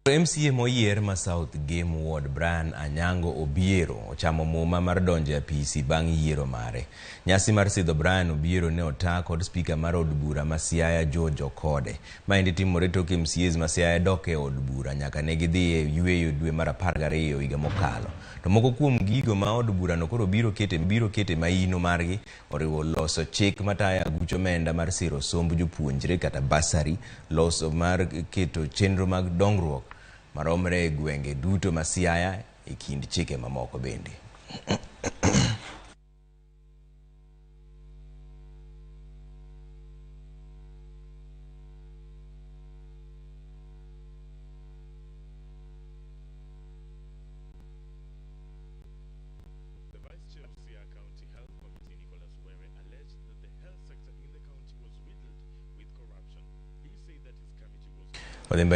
MCA moyier ma South Gem Ward Brian Anyango Obiero ochamo muma mar donjo e apisi bang' yiero mare. Nyasi mar sidho Brian Obiero ne ota kod spika mar od bura ma Siaya George Okode. Maendi timore tok MCAs ma Siaya dok e od bura nyaka ne gidhi e yweyo dwe mar 12 higa mokalo. To moko kuom gigo ma od burano koro biro kete maino margi oriwo loso chik matayo aguch omenda mar siro somb jopuonjre kata bursary, loso mar keto chenro mag dongruok maromre e gwenge duto ma Siaya e kind chike mamoko bende. The Vice Chair of Siaya County Health Committee, Nicholas Were, alleged that the health sector in the county was riddled with corruption. He said that his committee was Odhi mbele.